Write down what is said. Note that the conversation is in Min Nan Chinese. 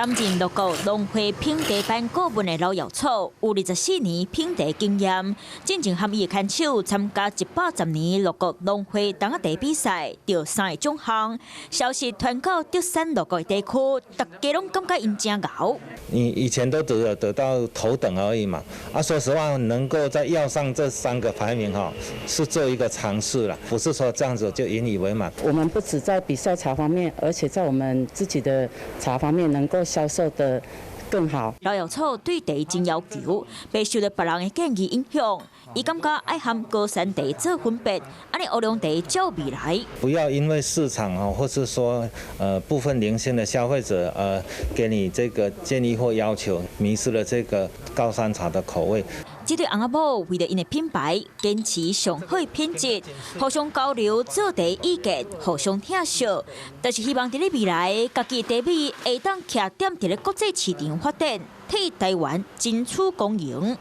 擔任六國農會品茶班顧問的劉耀祖，有24年品茶經驗，進前和伊的牽手參加110年六國農會豆仔茶比賽，得三个獎項。消息傳到竹山六國的地區，大家攏感覺𪜶真𠢕。你以前都只有得到頭等而已嘛，啊，說實話，能夠再躍上這三個排名，哈，是做一個嘗試啦，不是說這樣子就引以為滿。我們不止在比賽茶方面，而且在我們自己的茶方面能夠銷售得更好。劉耀祖對茶真要求，袂受著別人的建議影響，伊感覺愛和高山茶做分別，按呢烏龍茶才有未來。不要因為市場啊，或是說部分零星的消費者給你這個建議或要求，迷失了這個高山茶的口味。這對翁仔某為著𪜶的品牌，堅持上好的品質，互相交流做茶意見，互相疼惜，就是希望佇咧未來，家己的茶米會當徛踮佇咧國際市場發展，替台灣爭取光榮。